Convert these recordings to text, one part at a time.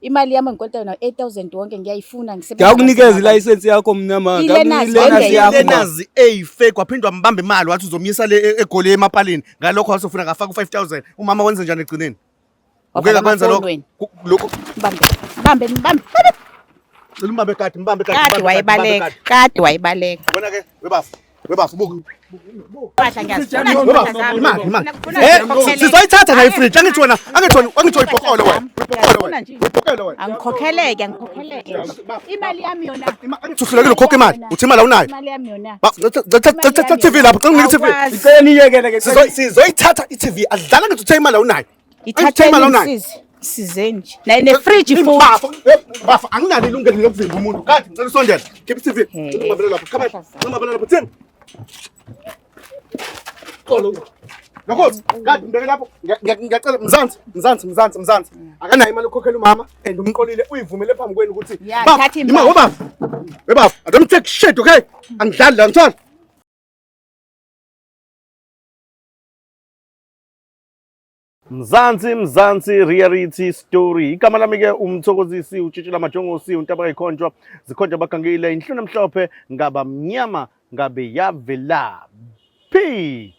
Imali yami engikweleta yona 8000 wonke ngiyayifuna ngisebenza. Ngiyakunikeza ilayisensi yakho mina ma. I-learners Ngiyakunikeza yakho. yakho. ma. Lenazi eyifake waphinde wambamba imali wathi uzomyisa le eGoli emapalini ngalokho wasofuna ngafaka u5000 umama wenze njani egcineni uke Wafaka ngakwenza amafoni lokho wena. Lokho Mbambe. Mbambe mbambe. cela umbambe kade mbambe kade Kade wayibaleka. Kade wayibaleka. wena ke webafu webafu buka Impahla ngiyazifuna Webafu, impahla zami. imali imali Ngifuna eh ngikhokheleke. sizoyithatha nayo ifridge angithi wena angithi wena angithi uyibhokolo wena uyibhokolo Ngiyazifuna wena nje. uyibhokolo wena Angikhokheleke angikhokheleke. Imali yami yona. Angithi uhlulekile ukhokha imali uthi imali awunayo Imali yami yona. Thatha TV lapho cela unginike i-TV Awukwazi. Ngicela niyekele ke. Sizoyithatha i-TV adlala ngithi uthe imali awunayo Angithi uthe Ithatheni imali awunayo ngisize. Sizeni nje. Naye nefridge futhi. Bafo, bafo, anginalo ilungelo lokuvimba umuntu. Kade ngicela usondele. Khipha i-TV. Hey. Ngicela ungibambele lapho. Come on. Ngicela ungibambele lapho. Thini? Xolo. Lokho, kade ngibeke lapho. Ngiyacela Mzansi, Mzansi, Mzansi, Mzansi. Akanayo imali yokukhokhela umama and umqolile uyivumele phambi kwenu ukuthi Ya, Bafo, thatha ima, imali. webafo. Webafo, I don't take shit, okay? Angidlali la, ngithola. Mzansi Mzansi Reality Story. Igama lami ke umthokozisi utshitshila majongosi untaba kayikhonjwa zikhonjwa bagangile inhluna mhlophe ngaba mnyama ngabe yavela phi.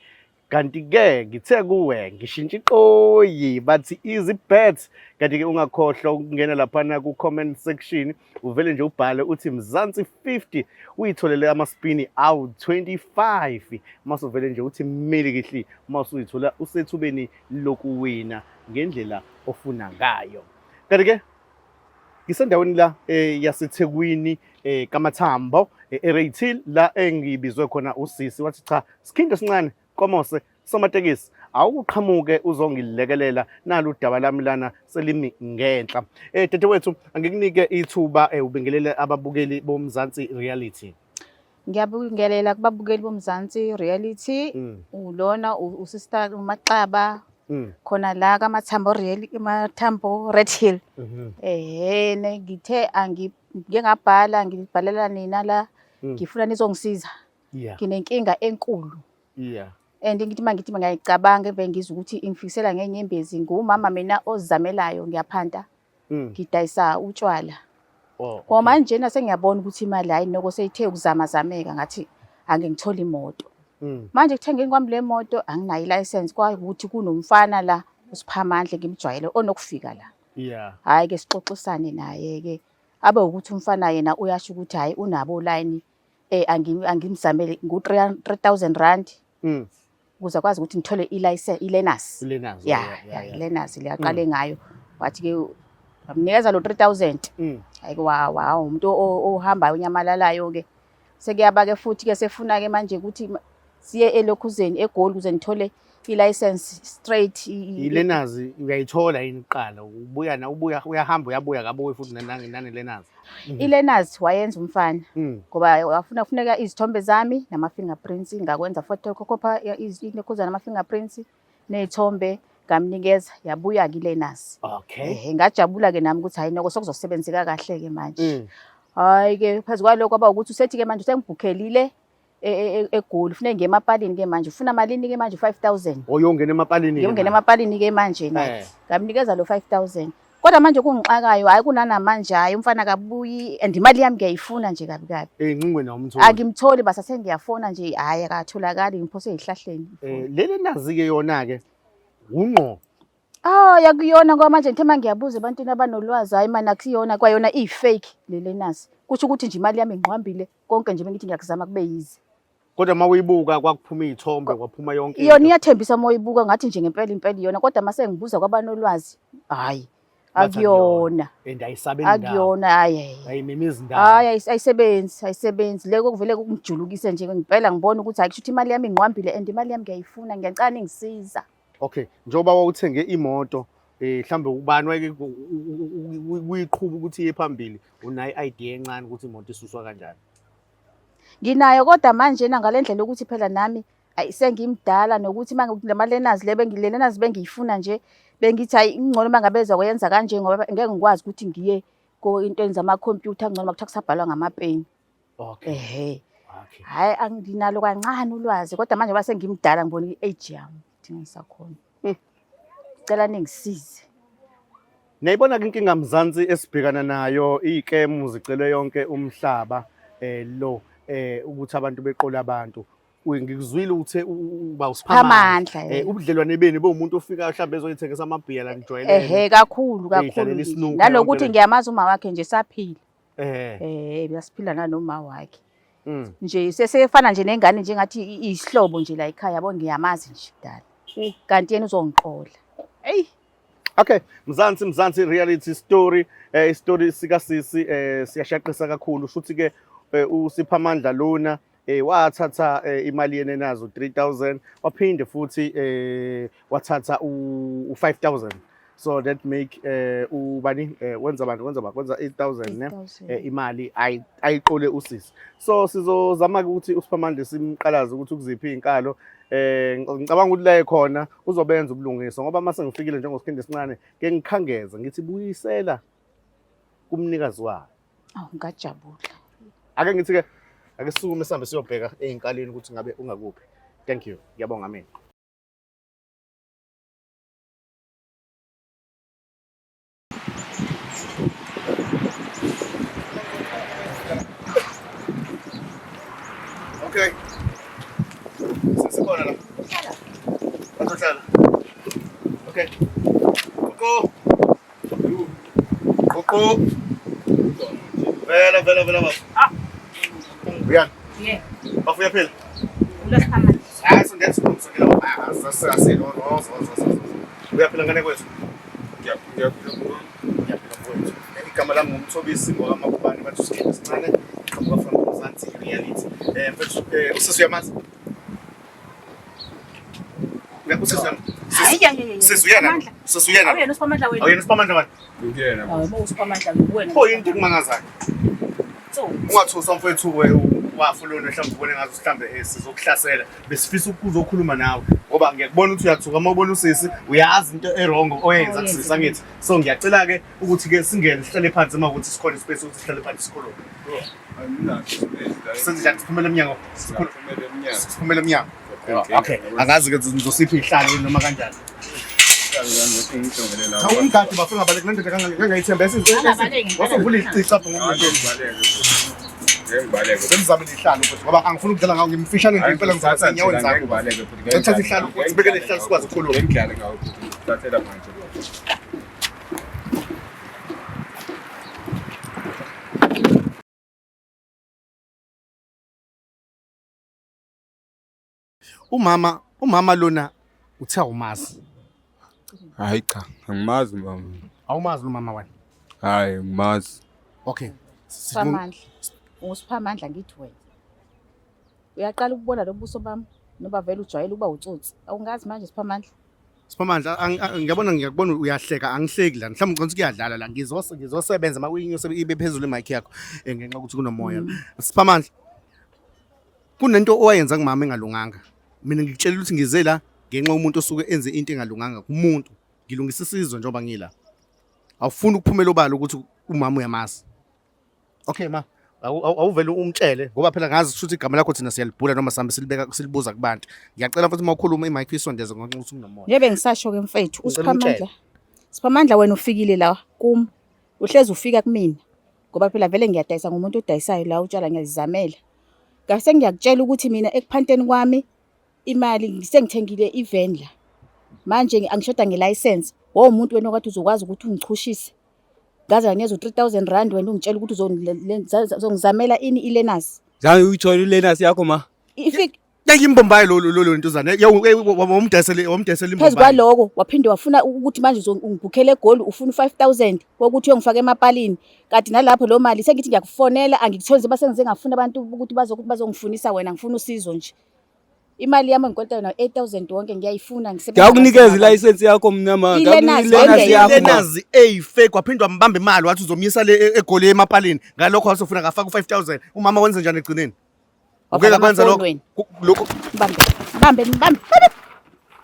Kanti ke ngithe kuwe ngishintsha iqoyi bathi easy bet. Kanti ke ungakhohlwa ukungena laphana ku comment section uvele nje ubhale uthi Mzansi 50 uyitholele amaspini awu 25 mase uvele nje uthi milikihli mase uyithola usethubeni lokuwina ngendlela ofuna ngayo. Kanti ke ngisendaweni la yaseThekwini kaMathambo eRaytil la engibizwe khona usisi wathi cha sikhindi esincane Nkomose somatekisi awuqhamuke uzongilekelela nalu udaba lami lana selimi ngenhla. Dadewethu angikunike ithuba ubingelele ababukeli boMzansi Reality. Ngiyabingelela kubabukeli boMzansi Reality. Ulona usister uMaxaba khona la kaMathambo Real Mathambo Red Hill. Ehhe ngithe angike ngabhala ngibhalela nina la ngifuna nizongisiza. Nginenkinga enkulu. And ngithi mangithi ngiyayicabanga emve ngizwa ukuthi ingifikisela ngenyembezi ngumama mina ozizamelayo ngiyaphanta. Ngidayisa utshwala. Oh, okay. Ngoba manje na sengiyabona ukuthi imali hayi noko seyithe ukuzamazameka ngathi angike ngithole imoto. Manje kuthengeni kwami le moto anginayo ilicense kwayukuthi kunomfana la uSiphamandla ngimjwayele onokufika la. Hayi ke sixoxisane naye ke abe ukuthi umfana yena uyasho ukuthi hayi unabo line angimzamele ngu 3000 rand. Ukuze akwazi ukuthi ngithole i-license i-learners. I-learners, Ya, yeah, ya, yeah. i-learners le aqale ngayo. Wathi ke wamnikeza lo 3000. Hayi ke wa umuntu ohambayo onyamalalayo ke. Sekuyaba ke futhi ke sefuna ke manje ukuthi siye elokhuzeni eGoli ukuze ngithole i-license straight I-learners uyayithola yini kuqala? Ubuya na ubuya uyahamba uyabuya kabuyi futhi nani learners. I-learners wayenza umfana. Ngoba wafuna kufuneka izithombe zami nama fingerprints ngakwenza photocopy ilokhuzana nama fingerprints nezithombe ngamnikeza yabuya ke i-learners. Ngajabula ke nami ukuthi hayi noko sokuzosebenzeka kahle ke manje. Hayi ke phezu kwalokho kwaba ukuthi usethi ke manje usengibhukhelile eGoli ufuna ngiye emapalini ke manje ufuna malini ke manje 5000. Oyongena emapalini ke Ngiyongena manje. emapalini ke manje nathi. Ngamnikeza lo 5000. Kodwa manje kungixakayo hayi kunanamanje hayi umfana kabuyi and imali yami ngiyayifuna nje kabi kabi. Ngcingweni awumtholi. Angimtholi basa sengiyafona nje hayi akatholakali ngiphose ezihlahleni. Leli nazi ke yona ke ungqo. Ah yakuyona ngoba manje ngithe mangiyabuza ebantwini abanolwazi hayi mana akusiyona kwayona i fake lele nazi. Kusho ukuthi nje imali yami ingqwambile konke nje bengithi ngiyakuzama kube yize. Kodwa uma uyibuka kwakuphuma izithombe kwaphuma yonke Iyona into. iyathembisa uma uyibuka ngathi nje ngempela impela iyona kodwa mase ngibuza kwabanolwazi hayi Bathi akuyona. And ayisabe indawo. Akuyona hayi hayi. Ayimemizi indawo. Hayi ayisebenzi ayisebenzi leko kuvele kungijulukise nje ngempela ngibona ukuthi hayi kusho ukuthi imali yami ingqwambile and imali yami ngiyayifuna ngiyacela ningisiza. Okay, njengoba wawuthenge imoto mhlambe ubani wayeke kuyiqhuba ukuthi iye phambili unayo i-idea encane ukuthi imoto isuswa kanjani? Nginayo kodwa manje na ngalendlela ukuthi phela nami ayi sengimdala nokuthi manje lama learners le learners bengiyifuna nje bengithi hayi ingcono mangabezwa kuyenza kanje ngoba ngeke ngikwazi ukuthi ngiye ko into enza ama computer ngcono makuthiwa kusabhalwa ngamapeni. Hayi anginalo kancane ulwazi kodwa manje base ngimdala ngibona i-age yami ukuthi ngisakhona. Ngicela ningisize. Niyayibona-ke inkinga Mzansi esibhekana nayo, iy'kemu zigcwele yonke umhlaba lo ukuthi abantu beqole abantu. Ngikuzwile uthe uba usiphamandla. Phamandla. Ubudlelwane benu bowumuntu ofikayo mhlawumbe ezoyithengisa amabhiya la nijwayelene. Ehhe kakhulu kakhulu. Eyidlalela Nje. isinukhu Nanokuthi yonke le- ngiyamazi uma wakhe nje saphila. Eh. Uyasiphila nanoma wakhe. Nje sesefana nje nengane nje ngathi isihlobo nje la ekhaya yabo, ngiyamazi nje kudala. Kanti yena uzongiqola. Eyi. Okay, Mzansi, Mzansi reality story, story sika sisi siyashaqisa kakhulu. Shuthi ke uSiphamandla lona wathatha imali yena enazo 3000, waphinde futhi wathatha u5000, so that make ubani wenza abantu wenza 8000 ne. 8,000. Imali ayiqole usisi. So sizozama ukuthi uSiphamandla simqalaze ukuthi ukuziphi izinkalo. Ngicabanga ukuthi la ekhona uzobenza ubulungiswa, ngoba mase ngifikile njengosikhindi esincane ke ngikhangeza ngithi buyisela kumnikazi wayo. Awu, ngajabula. Ake ngithi ke ake sisukume sihambe siyobheka ey'nkalweni ukuthi ngabe ungakuphi. Thank you, ngiyabonga mina. Okay. Sesikhona la. Bazohlala. Okay. Koko. Koko. Vela vela vela baba. Ah. Uyani? Yeah. Bafu uyaphila? Ulosiphamandla. Hayi, sondela sondela baba. Ah, sasase no no no no. Uyaphila ngane kwethu? Ngiyaphila. Ngiyaphila mfowethu. Igama lami nguMthobisi ngowakaMakubane, bathi usikhindi esincane, qhamuka from Mzansi reality. Mfethu, usisi uyamazi? Usisi uyamazi? Hayi, hayi, hayi. Sisi uyena? Amandla. Sisi uyena? Awuyena uSiphamandla wena. Awuyena uSiphamandla wena? Ngiyena. Hayi, uma uSiphamandla wena. Pho into ekumangazayo. So, Ungathusa mfowethu, wafu lona mhlawumbe ubone ngathi mhlawumbe sizokuhlasela. Besifisa ukuzokhuluma nawe ngoba ngiyakubona ukuthi uyathuka uma ubona usisi, uyazi into e-wrong oyenza Oyenza. kusisi, angithi? So ngiyacela ke ukuthi ke singene sihlale phansi uma ukuthi sikhona ispace ukuthi sihlale phansi sikhulume. Anginaso space la. Senze njani, siphumele emnyango? Sikhulume. Siphumele emnyango. Siphumele emnyango. Okay. Okay, angazi ke ngizosipha ihlalo noma kanjani. Ngijongele la. Cha, umgadi bafuna ngabaleki le ndoda kangayithemba. Angabaleki ngempela. Wasuvula isici apha ngomuntu. Ngeke ngibaleke. Semzamele ihlalo futhi ngoba angifuni ukudlala ngawo, ngimfishane nje impela, ngizathatha enyaweni zakho. Ngibaleke futhi. Ngithatha ihlalo futhi, sibekele ihlalo sikwazi ukukhuluma. Ngidlale ngawo futhi. Ngithathela manje. Umama lona uthe awumazi. Hayi cha, angimazi mama. Awumazi lo mama wena? Hayi, ngimazi. Okay. Siphamandla. UnguSiphamandla ngithi wena. Uyaqala ukubona lo buso bami noba vele ujwayele ukuba utsotsi. Awungazi manje Siphamandla. Siphamandla, ngiyabona, ngiyakubona uyahleka, angihleki la. Mhlawumbe ngicela kuyadlala la. Ngizosebenza uma uyinyuse ibe phezulu imic yakho ngenxa yokuthi kunomoya. Siphamandla, kunento owayenza kumama engalunganga. Mina ngikutshela ukuthi ngize la ngenxa yomuntu osuke enze into engalunganga kumuntu. Ngilungisa isizwe njengoba ngila. Awufuni ukuphumela obala ukuthi umama uyamazi. Okay ma, awuvele umtshele ngoba phela ngazi ukuthi igama lakho thina siyalibhula noma sihambe silibeka silibuza kubantu. Ngiyacela futhi uma ukhuluma imic isondeze ngenxa yokuthi kunomoya. Njengoba ngisasho ke mfethu, Ngicela uSiphamandla. umtshele. Siphamandla, wena ufikile la kum. Uhlezi ufika kumina. Ngoba phela vele ngiyadayisa, ngumuntu odayisayo la utshala, ngiyazizamela. Ngase ngiyakutshela ukuthi mina ekuphanteni kwami imali sengithengile i-van la. Manje angishoda nge-license. Wowumuntu wena okade uzokwazi ukuthi ungichushise. Ngaze nganikeza u-3000 rand, wena ungitshela ukuthi uzongizamela ini, i-learners. Zange uyithole i-learners yakho ma? Ifik Yayimbombayi lo ntuzane. Wamdayisele wamdayisele Phezu imbombayi. kwaloko waphinde wafuna ukuthi manje ungibhukhele eGoli, ufuna u-5000 wokuthi uyongifaka emapalini. Kanti nalapho lo mali sengithi ngiyakufonela angikutholi, njengoba sengize ngafuna abantu ukuthi bazongifunisa wena, ngifuna usizo nje. Imali yami engikweleta yona 8000 wonke ngiyayifuna, ngisebenza Ngiyakunikeza kanzima. ilayisensi yakho mina ma. I-learners, I-learners wonke yakho ma. I-learners eyi-fake, waphinde wambamba imali wathi uzomyisa le eGoli emapalini. Ngalokho wasofuna ngafaka u-5000. Umama wenze njani egcineni? Uke Wafaka kwenza amafoni lokho? wena. Lokho Mbambe. Mbambe, mbambe.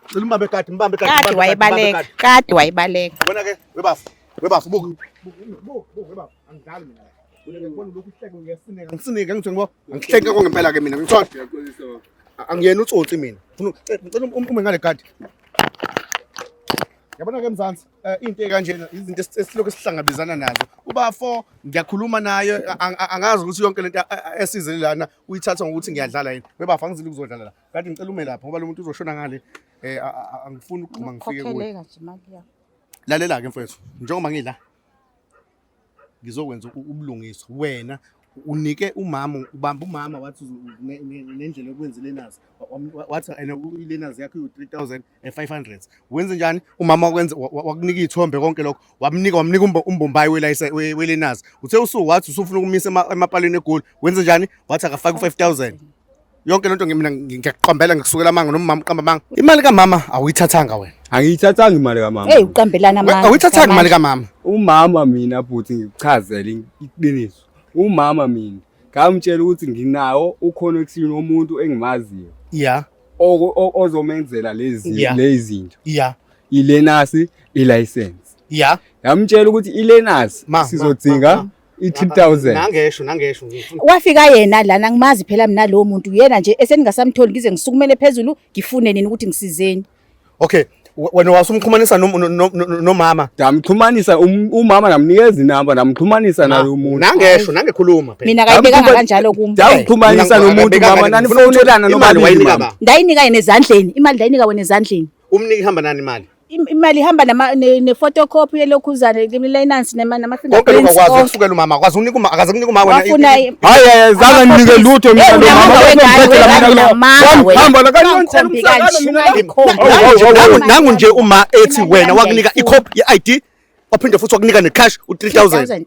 Cela umbambe kade, mbambe kade. Kade Mbambe kade, mbambe wayibaleka. kade. Kade wayibaleka. Ubona ke webafu. Webafu, buka. Buka, buka webafu. Angidlali mina. Ngibona lokhu uhleke ngiyasineka. Ngisineka ngithi ngibo. Angihleki ngempela ke mina. Ngithola. Ngiyaxolisa baba. Angiyena utsotsi mina. Ngifuna ngicela ume ngale gadi. Yabona ke Mzansi, into ekanjena izinto esilokhu sihlangabezana nazo. Ubafo ngiyakhuluma naye angazi ukuthi yonke lento esizele lana uyithatha ngokuthi ngiyadlala yini. Webafo angizile ukuzodlala la. Kanti ngicela ume lapha ngoba lo muntu uzoshona ngale. Angifuni ukugxuma ngifike kuye. Khokheleka nje imali yakho. Lalela ke mfowethu, njengoba ngila ngizokwenza ubulungiswa. Wena unike umama, ubamba umama wathi nendlela yokwenza ilenazi. Wathi ena ilenazi yakho iwu-3500. Wenze njani? Umama wakwenza wakunika iy'thombe konke lokho. Wamnika umbombayi welenazi. Uthe usuku wathi usufuna ukumisa emapalini eGoli. Wenze njani? Wathi akafake u-5000. Yonke lento mina ngiyakuqambela ngikusukela amanga noma umama uqamba amanga. Imali kamama awuyithathanga wena. Angiyithathanga imali kamama. Hey, uqambelana amanga. Awuyithathanga imali kamama. Umama mina bhuti ngikuchazele iqiniso. Umama mina ngamtshela ukuthi nginawo uconnection womuntu engimaziyo. Yeah. Ozomenzela lezi Yeah. lezi zinto. Yeah. Ilenasi ilicense. Yeah. Ngamtshela ukuthi ilenasi Ma, ma, sizodinga ma, ma. i-3000. Nangesho nangesho ngifuna. Wafika yena lana ngimazi phela mina lowo muntu yena nje eseningasamtholi ngize ngisukumele phezulu ngifune nini ukuthi ngisizeni. Okay, wena wasumxhumanisa nomama. Ndamxhumanisa umama namnikeza inamba ndamxhumanisa nalo muntu. Nangesho nangekhuluma phela. Mina kayibekanga kanjalo kum. Ndamxhumanisa nomuntu mama nanifonelana Imali wayinika nobabili. ba? Ndayinika yena ezandleni, imali ndayinika wena ezandleni. Umniki ihamba nani imali? Imali ihamba nama ne photocopy yelokhuzane lelinansi nama Konke lokho fingerprints. akwazi Konke. ukusukela umama, akwazi unika umama, akaze kunika umama wena. Wafuna Hayi hayi zange nginike lutho mina Hey, lo mama. unamanga wengane, Wangibhedela mina wena, lo. unamanga wena. Hamba la kanti Ungakhombi kanje, mina. ungakhombi. Hawu, hawu, hawu. Nangu nje uma ethi Imali wena yami wakunika ngiyayifuna. icopy ye-ID waphinde futhi wakunika ne-cash u-3000. 3000.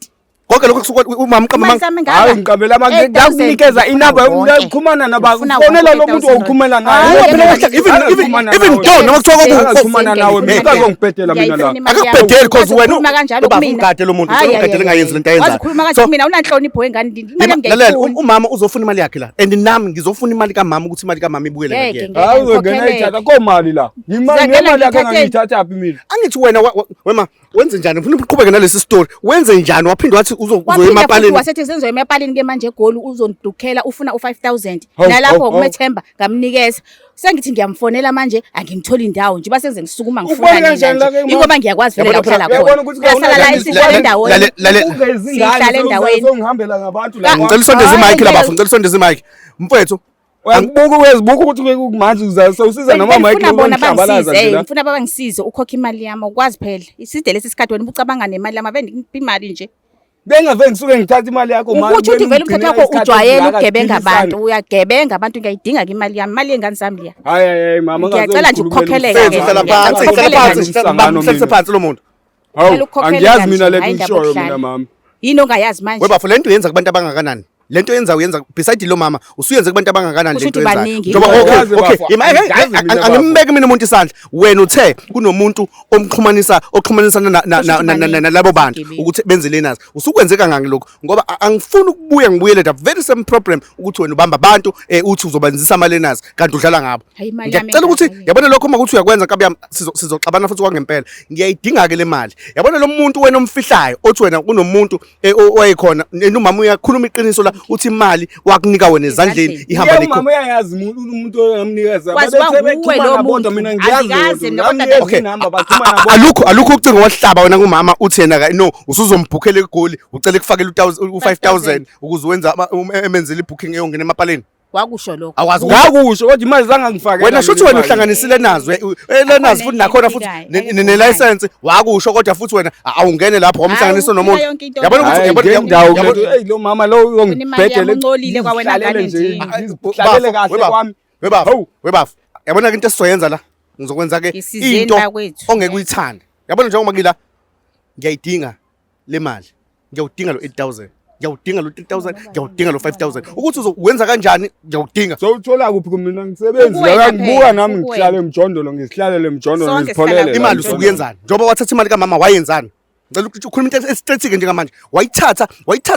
Konke lokho kusuka umama uqamba Imali amanga. sami ngaka. Hayi ngiqambela amanga 8,000 ndakunikeza inamba ngifuna wonke. uxhumana naba Ngifuna ufonela wonke lo muntu 8,000. owuxhumana naye. Hayi, Phela phela wahlala- even Xhumana though nawe. noma kuthiwa kwaku- Xhumana nawe mina ukazongibhedela mina la. Akakubhedeli 'cause wena Ukhuluma kanjalo ubaba kumina. umgade lo muntu, Hayi, ucela umgadele hayi, engayenzi lento ayenzayo. Wazi ukhuluma kanjalo So- kumina unanhlonipho wengane ndini. Imali yami Lalela, ngiyayifuna. umama uzofuna imali yakhe la and nami ngizofuna imali kamama ukuthi imali kamama ibuyele Ngeke, ngakuyena. ngeke. Hayi uzongena Ngikhokheleke. ithatha komali la. Imali Ngizangena nemali yakhe ngiyithatheni. ngangiyithathaphi mina. Angithi wena wema wenze njani ngifuna uqhubeke nalesi story wenze njani waphinde wathi uzoya Waphinda futhi emapaleni wasethi senzoya emapalini ke manje eGoli uzongidukhela ufuna u5000 Hawu, nalapho hawu, hawu. ngokumethemba ngamnikeza sengithi ngiyamfonela manje angimtholi indawo nje basenze ngisukuma ngifuna Ukubona nina kanjani nje la ke, ma? ingoba ngiyakwazi vele la Yabona uhlala uyabona khona ukuthi Uyahlala la kawuna- sihlala endaweni Sihlala endaweni. Songihambela ngabantu la. Ngicela usondeze Hayi, imic la ngeke. bafo, ngicela usondeze imic. Mfowethu, Uyakubuka uyazibuka ukuthi manje uzasewusiza noma mic Ngifuna bona uzongihlambalaza bangisize, nje eh, la. ngifuna bangisize ukhokha imali yami ukwazi phela iside lesi sikhathi wena ubucabanga nemali yami ave ngiphi imali nje Bengave ngisuke ngithatha imali yakho manje. ukuthi uthi vele umthetho wakho ujwayele ukugebenga abantu uyagebenga abantu ngiyayidinga ke imali yami imali yengane zami leya Hayi hayi mama Ngiyacela nje ukukhokheleka mfowethu ke. hlala phansi, hlala phansi, hlala phansi lo muntu. Hawu Ngicela ukukhokheleka angiyazi mina nje, le hhayi indaba ngishoyo yokudlala. mina mama. Yini ongayazi manje Webafo lento yenza kubantu abangakanani? Lento yenza uyenza beside lo mama usuyenze kubantu abangakanani Kusho lento ukuthi yenzayo. baningi. Njengoba okay Angiyazi okay bafo, angiyazi mina bafo. angimbeki mina umuntu isandla. Wena uthe kunomuntu omxhumanisa oxhumanisana Kusho ukuthi baningi. nalabo bantu Isigebengu. ukuthi benze lenazi. Usukwenze kangaki lokho? Ngoba angifuni ukubuya ngibuyele the very same problem ukuthi wena ubamba abantu uthi uzobenzisa ama lenazi kanti udlala ngabo. Hayi, imali yami Ngiyacela ukuthi engaka. yabona lokho uma kuthi uyakwenza nkabi yami sizoxabana futhi kwangempela. Ngiyayidinga ke le mali. Yabona lo muntu wena omfihlayo othi wena kunomuntu owayekhona umama uyakhuluma iqiniso la uthi imali wakunika wena ezandleni Ezandleni. ihamba Yebo nekho. mama uyayazi umuntu ongamnikeza. Kwaziwa Babethe nguwe bexhumana lo bodwa, muntu. mina ngiyazi Angikaze leyo mina, nto. kodwa Ngamnikeza Okay. inamba baxhumana bodwa. Alukho ucingo wahlaba wena kumama uthi yena ka no usuzombhukhela egoli ucela kufakela u5000 ukuze wenza emenzele ibooking eyongena emapaleni. Wakusho lokho Awazi Ngakusho kodwa imali zange ngifakele. wena shuthi wena uhlanganisile nazo lenazo futhi nakhona futhi Akho ne-license wakusho kodwa futhi wena awungene lapho wamhlanganisa Hayi, nomuntu uphika yonke into. yabona ukuthi Hayi yabona ngendawo ke hey lo mama lo Ufuna imali yami, uyongibhedele. uncolile kwawena Ngizihlalele ngane nje, nje. ngizihlalele kahle kwami. Webafo Hawu. webafo yabona ke into esizoyenza la ngizokwenza ke Ngisizeni into bakwethu. ongeke uyithande yabona njengoba ngila ngiyayidinga le mali ngiyawudinga lo 8000 ngiyawudinga lo 3000 ngiyawudinga lo 5000 ukuthi uzowenza kanjani ngiyawudinga Sowuthola kuphi kumina ngisebenzi Kukuwena la ngibuka phela, nami kukuwena. ngihlale emjondolo ngizihlalele emjondolo Sonke ngizipholele. sihlala la imali emjondolo. usuke uyenzani njengoba wathatha imali kamama wayenzani ngicela ukuthi ukhulume into e-straight ke njengamanje wayithatha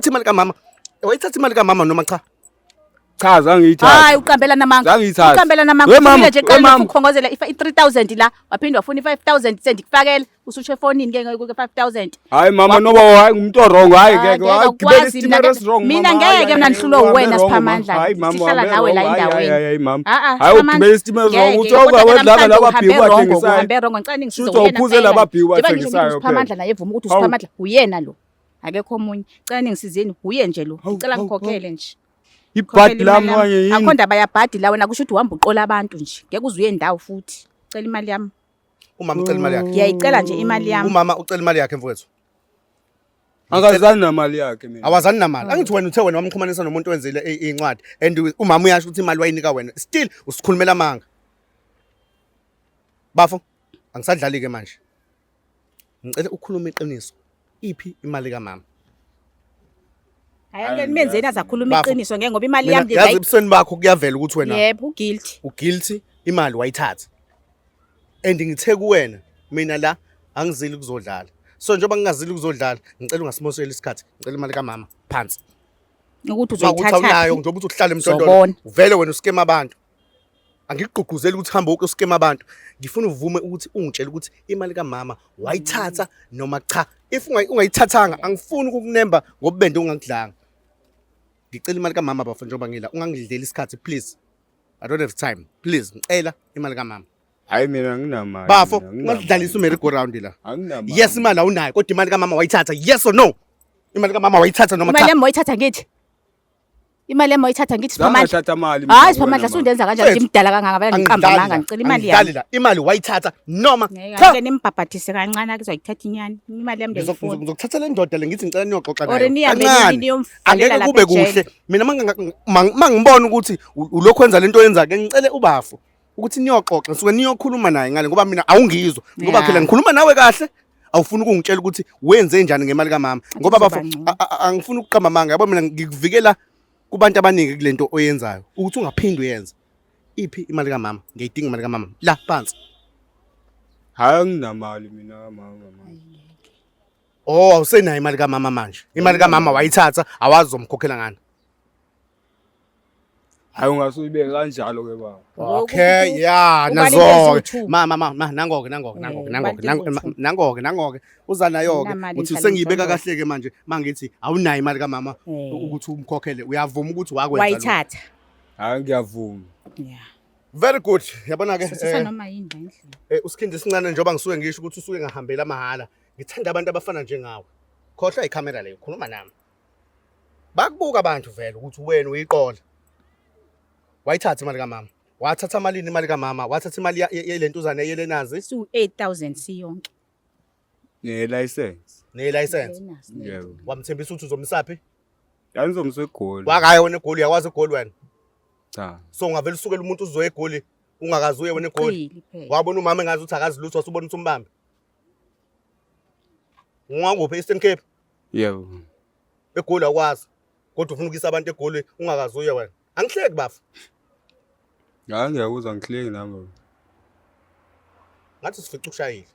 imali kamama wayithatha imali kamama noma cha Cha zangiyithatha. Hayi uqambela namanga. Zangiyithatha. Uqambela namanga. We mama, Uthumile nje we qala mama. ukhongozela i-3000 la, waphinde wafuna i-5000 sendikufakela ususho efonini ke ngeke 5000. Hayi mama noba hayi ngumuntu wrong hayi Hayi, ngeke hayi ngeke gibela akwazi mina isitimela ngeke- esi-wrong mina mama. ngeke Hayi, mina hayi, ngihlulwe uhambe uwena wrong, mama. Siphamandla. Hayi mama Sihlala uhambe nawe la wrong. Hayi, endaweni. hayi, hayi mama. Ah, ah, Hayi Siphamandla. ugibela isitimela wrong Ngeke, uthi kodwa awukwedlanga namhlanje laba uhambe bhiwu wrong, bathengisayo. uhambe wrong ngicela ningisize Shuthi uyena awuphuze kuphela. laba bhiwu Njengoba ngisho ngithi bathengisayo phela. uSiphamandla naye evuma ukuthi Hawu. uSiphamandla uyena lo. Akekho omunye. Cela ningisizeni uye nje lo. Hawu, Ngicela hawu, ngikhokhele nje. Ibhadi lami okanye yini? Akho ndaba yabhadi la wena kusho ukuthi uhamba uqola abantu nje. Ngeke uze uye ndawo futhi. Cela imali yami. Umama ucela imali yakhe. Ngiyayicela nje imali yami. Umama ucela imali yakhe mfowethu. Akazani namali yakhe mina. Awazani namali. Angithi wena uthe wena wamxhumanisa nomuntu owenzile iy'ncwadi and umama uyasho ukuthi imali wayinika wena. Still usikhulumela amanga. Bafo, angisadlali ke manje. Ngicela ukhulume iqiniso. Iphi imali kamama? Hayi ake nimenzeni azakhuluma Bafo. iqiniso ngeke ngoba imali Mina yami yazi ebusweni bakho kuyavela ukuthi wena Yebo, uguilty. uguilty imali wayithatha. And ngithe kuwena mina la angizili ukuzodlala. So njengoba ngingazili ukuzodlala, ngicela ungasimosheli isikhathi. Ngicela imali kamama phansi. Ukuthi Uma ukuthi awunayo uzoyithatha. njengoba uthi uhlala emjondolo Zobona. uvele wena uskema abantu. Angikugqugquzeli ukuthi uhambe woke uskema abantu. Ngifuna uvume ukuthi ungitshele ukuthi imali kamama wayithatha noma cha. If ungayithathanga angifuni ukukunemba ngobubende ungangidlanga. Ngicela imali kamama bafo njengoba ngila ungangidleli isikhathi please. I don't have time. Please ngicela imali kamama. Hayi mina anginamali. Bafo mina, anginamali. ungadlalisa umerry go round la. Anginamali. Yes imali awunayo kodwa imali kamama wayithatha. Yes or no? Imali kamama wayithatha noma Imali cha? yami wayithatha ngithi. Imali yami wayithatha ngithi Siphamandla. Zangathatha imali mina Hayi kuwena, Siphamandla mama. sundenza kanjani Mfethu, ngimdala kangaka vele ngiqamba Angidlali amanga la. ngicela imali Angidlali yami. la. Imali wayithatha noma Ngeke cha. ake nimbhabhathise kancane ake uzoyithatha inyani. Imali yami Ngizok- ndiyayifuna. Ngizokuthathela indoda le ngithi ngicela niyoxoxa Or nayo. nihambe Kancane. niyomvalela Angeke lapha kube ejele. kuhle. Mina mangibona ukuthi ulokhu wenza lento oyenza ke ngicele ubafo ukuthi niyoxoxa ngisuke niyokhuluma naye ngale ngoba mina awungizwa ngoba Yeah. phela ngikhuluma nawe kahle awufuni ukungitshela ukuthi wenze njani ngemali kamama ngoba bafo kuzoba ngcono. angifuni ukuqamba amanga yabo mina ngikuvikela kubantu abaningi kulento oyenzayo ukuthi ungaphindi uyenze iphi imali kamama ngiyayidinga imali kamama la phansi Hayi anginamali mina mama. Oh awusenayo imali kamama manje imali kamama wayithatha awazi uzomkhokhela ngani Hayi ungasuyibeka kanjalo ke baba. Okay, yeah, ubani nazo-ke. into eziwu-two. Ma ma ma ma nangoke nangoke nangoke Eh, nangoke ubani into eziwu-two. nangoke nangoke uza nayo-ke Anginamali uthi ngihlala sengiyibeka emjondolo. kahle-ke manje mangithi awunayo imali kamama Eh. ukuthi umkhokhele uyavuma ukuthi wakwenza lokho. Wayithatha. Hayi ngiyavuma. Yeah. Very good. Yabona-ke Sithatha eh, noma yini la endlini. usikhindi esincane njengoba ngisuke ngisho ukuthi usuke ngahambela mahhala. Ngithanda abantu abafana njengawe. Khohlwa ikhamera leyo, khuluma nami. Bakubuka abantu vele ukuthi wena uyiqola. Wayithatha imali kamama. Wathatha malini imali kamama? Wathatha imali yelentuzane yelenazi Siwu 8000 siyonke. Ne license. nelicense. Lenazi, ne- Yebo. Wamthembisa ukuthi uzomsaphi? Yangizomswa egoli. Wakaya wena eGoli, uyakwazi eGoli wena. Cha. So ungavele usukele umuntu uzoya eGoli ungakazi uye wena eGoli. Uqili phela. Wabona umama engazi ukuthi akazi lutho wasubona ukuthi umbambe. Ungakuphi Eastern Cape? Yebo. EGoli awukwazi. Kodwa ufuna ukuyisa abantu eGoli ungakazi uye wena. Angihleki bafo. Hayi ngiyakuzwa ngihleki nami. baba. Ngathi sifica ukushayile.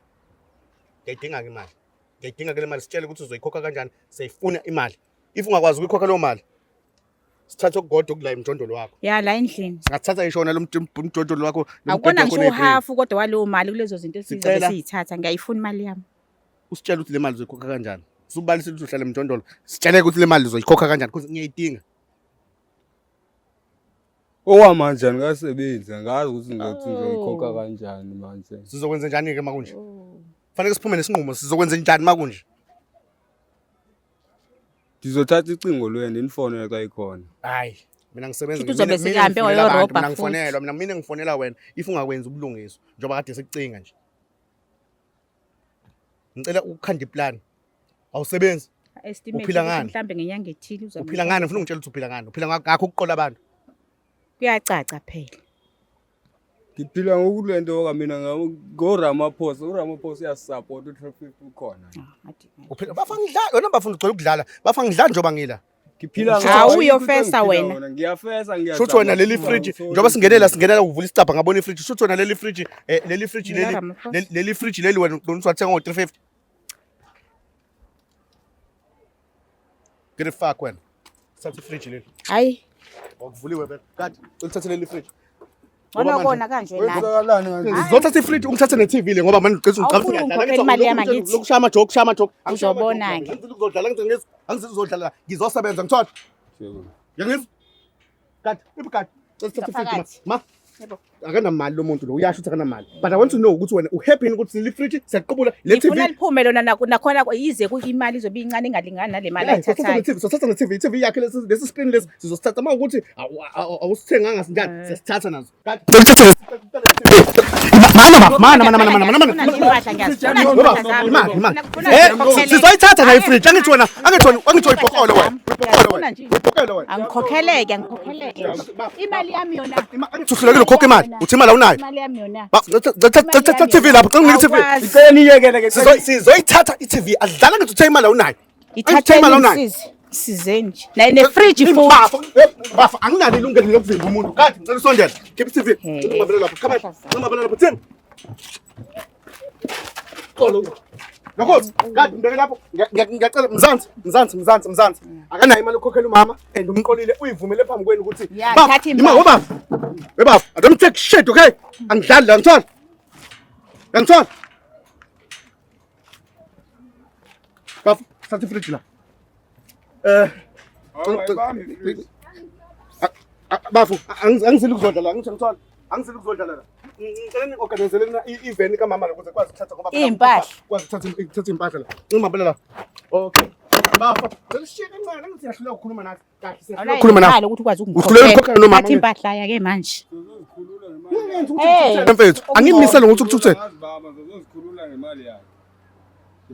Ngiyayidinga ke imali. Ngiyayidinga ke le mali sitshele ukuthi uzoyikhokha kanjani. Siyayifuna imali. If ungakwazi ukuyikhokha leyo mali, sithathe okukodwa okula emjondolo wakho. Ya la endlini. Singathatha ngisho wona lo mjondolo wakho. Lo Akukona mbhede wakho ngisho oney'green. uhafu kodwa waleyo mali kulezo zinto esizobe Sicela- siyithatha ngiyayifuna imali yami. Usitshele ukuthi le mali uzoyikhokha kanjani. Usubalisile ukuthi uhlala emjondolo. Sitshele ukuthi le mali uzoyikhokha kanjani because ngiyayidinga. Okwamanje angikasebenzi angazi ukuthi ngizothi ngizoyikhokha Oh. kanjani manje. Sizokwenza njani ke makunje? Fanele siphume nesinqumo sizokwenza njani makunje? Ngizothatha icingo lwenu nifonele xa ikhona. Hayi, mina ngisebenza Futhi uzobe sekahambe wayorobha mina futhi. ngifonelwa mina ngifonela wena if ungakwenzi ubulungiswa njengoba kade sekucinga nje. Ngicela ukukhanda iplan. Awusebenzi, Estimate Uphila ukuthi ngani? Mhlambe ngenyanga ethile uzobe uphila ngani? Ngifuna ungitshela ukuthi uphila ngani. Uphila ngakho ukuqola abantu. Kuyacaca phela. Ngiphila ngokulento ka mina ngoRamaphosa, uRamaphosa uyasupport u-traffic ukhona. Ah, ngathi- Uphila bafa ngidlala, wena bafuna ugcwele ukudlala. Bafa ngidlala njengoba ngila. Ngiphila Hawu, ngawo, uyofesa ayikho into wena. engiphila yona. Ngiyafesa ngiyazama. Shuthi wena leli fridge njengoba singenela singenela uvula isicabha ngabona ifridge. Shuthi wena leli fridge leli fridge Mina leli Ramaphosa. leli fridge leli wena ugcina ukuthi wathenga ngo 350. Get the fuck wena. Thatha ifridge leli. Hayi. Okuvuliwe vele. Kade ulithathe leli fridge. Ngcono kona kanje nani. Kwenzakalani kanje? Ngizothatha ifridge ungithathe ne-TV le ngoba manje uqeda Awufuni ungikhokhela imali yami angithi. Lokushaya amajoke, ushaya amajoke. Uzobona-ke. Ngizodlala angithi uzodlala. Ngizosebenza ngithola. Yangizwa? Kade, iphi kade? Cela sithathe ifridge ma. Ngaphakathi. Ma. Yebo. Akanamali lo muntu lo uyasho ukuthi akanamali. But I want to know ukuthi wena uhappy yini ukuthi le fridge siyaqubula le TV. Ngifuna liphume lona nakhona yize imali izobe incane ingalingani nale mali Yeah, sothatha ayithathayo. ne-TV, sothatha ne-TV, i-TV yakhe lesi lesi screen lesi sizosithatha uma ukuthi awusithenganga sinjani, siyasithatha nazo. Kade Mana baba, mana mana mana mana mana mana. Ngifuna nje impahla, ngiyazifuna nje impahla zami. Imali, imali. Ngifuna Eh, ngikhokhele. sizoyithatha nayo ifridge. Angithi wena, angithi wena, angithi uyibhokolo wena. Uyibhokolo Ngiyazifuna wena. nje. Uyibhokolo wena. Angikhokheleke, angikhokheleke. Imali yami yona. Angithi uhlulekile ukhokha imali. Uthi imali awunayo. Imali yami yona. Ba, thatha TV lapho, cela unginike i-TV. Awukwazi. Ngicela niyekele ke. Sizoyithatha i-TV. Adlala ngithi uthe imali awunayo. Angithi uthe Ithatheni imali awunayo. ngisize. Size nje. Naye nefriji futhi. Bafo, bafo, anginalo ilungelo lokuvimba umuntu. Kade ngicela usondele. Khipha i-TV. Hey. Ngicela ungibambele lapho. Come on. Ngicela ungibambele lapho. Thini? Xolo. Lokho, kade ngibeke lapho. Ngiyacela Mzansi, Mzansi, Mzansi, Mzansi. Akanayo imali yokukhokhela umama and umqolile uyivumele phambi kwenu ukuthi Ya, Bafo, thatha ima, impahla. webafo. Webafo, I don't take shit, okay? Angidlali la, ngithola. Ngithola. Bafo, thatha ifridge la. Eh, Awuyibambi ifridge. Bafo, angizili ukuzodla la, ngisho ngithola. Angizili ukuzodla la. Ngicela ni-organizele na i-event kamama ukuze kwazi ukuthatha ngoba phela Iy'mpahla. Kwazi ukuthatha ukuthatha iy'mpahla la. Ngibambele la. Okay. Bafo, ngicela usishiye kancane, angithi siyahluleka ukukhuluma nathi. Kahle siyahluleka ukukhuluma nawe. Awunayo ukuthi ukwazi Uhluleka ukukhokhela nomama. Thatha impahla yake manje. Sizozikhulula ngemali. Ungenzi ukuthi Hey. uthukuthele mfethu. Angimisele ngokuthi uthukuthele. Angazi baba, sizozikhulula ngemali yakhe.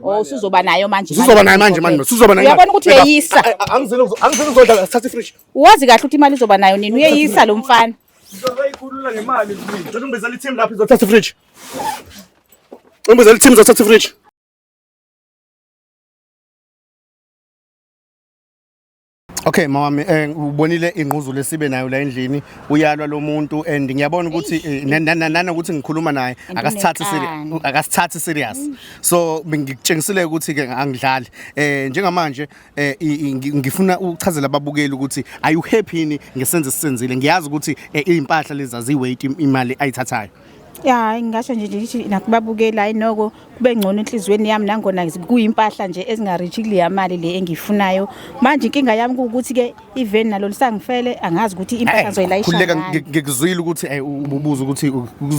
Oh, usuzoba nayo manje. Usuzoba nayo manje manje, usuzoba nayo. Uyabona ukuthi uyeyisa. Angizili angizili ukuzodla, thatha ifridge. Wazi kahle ukuthi imali izoba nayo nini. Uyeyisa lo mfana. Sizoyikhulula ngemali ifridge. Ngicela ungibizele i-team lapho izothatha ifridge. Ungibizele i-team izothatha ifridge. Okay mawami ubonile ingquzu lesibe nayo la endlini uyalwa lo muntu and ngiyabona ukuthi nanokuthi ngikhuluma naye And akasithathi serious unenkani. akasithathi serious so ngikutshengisile ukuthi ke angidlali njengamanje ngifuna ukuchazela ababukeli ukuthi are you happy yini ngesenzo esisenzile ngiyazi ukuthi izimpahla lezi aziweight imali ayithathayo. Ya, ngingasho nje ngithi nakubabukeli hayi noko kube ngcono enhliziyweni yami nangona kuyimpahla nje ezingareach kuleya mali le engiyifunayo. Manje inkinga yami kuwukuthi ke iveni nalo lisangifele angazi ukuthi impahla ngizoyilayisha Khululeka ngani. ngikuzwile ukuthi ububuza ukuthi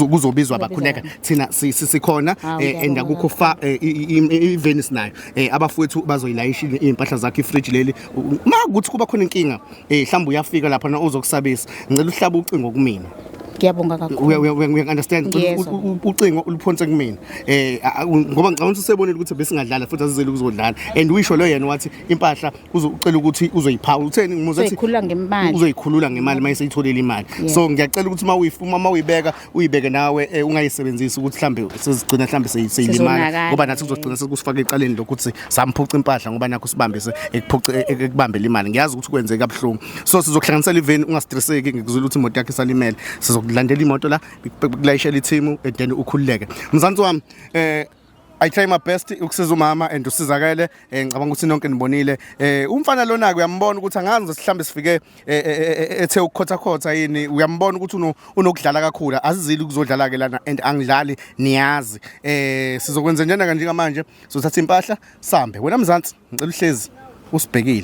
kuzobizwa bakhuleka thina sikhona Hawu, and ngiyabonga akukho fa iveni sinayo abafowethu bazoyilayisha iy'mpahla zakho ifridge leli ma kuthi kuba khona inkinga mhlawumbe uyafika lapha na uzokusabisa ngicela uhlabe ucingo kumina. Ngiyabonga kakhulu. Uya understand. Ngiyezwa. Ucingo uluphonse kumina ngoba ngicabanga ukuthi usebonile ukuthi besingadlala futhi asizele ukuzodlala and uyisho lo yena wathi impahla ucela ukuthi uzoyipha utheni ngimuze ethi Uzoyikhulula ngemali. uzoyikhulula ngemali uma eseyitholile imali. Yeah. So ngiyacela ukuthi uma uyifuma uma uyibeka uyibeke nawe ungayisebenzisi ukuthi mhlambe sezigcina mhlambe seyilimala Sezonakala. ngoba nathi kuzogcina sekusifaka ecaleni lokuthi samphuca impahla ngoba nakho sibambise ekuphuce ekubambela imali. Ngiyazi ukuthi kwenzeka kabuhlungu so sizokuhlanganisela iveni ungastresseki ngikuzwile ukuthi imoto yakho isalimele sizokulandela imoto la kulayishela ithimu and then ukhululeke mzansi wami. I try my best ukusiza umama and usizakele ngicabanga ukuthi nonke nibonile umfana lona ke uyambona ukuthi angazi mhlawumbe sifike ethe ukukhotha khotha yini uyambona ukuthi unokudlala kakhulu asizili ukuzodlala ke lana and angidlali niyazi sizokwenza njena kanje njengamanje sizothatha impahla sambe wena mzansi ngicela uhlezi usibhekile.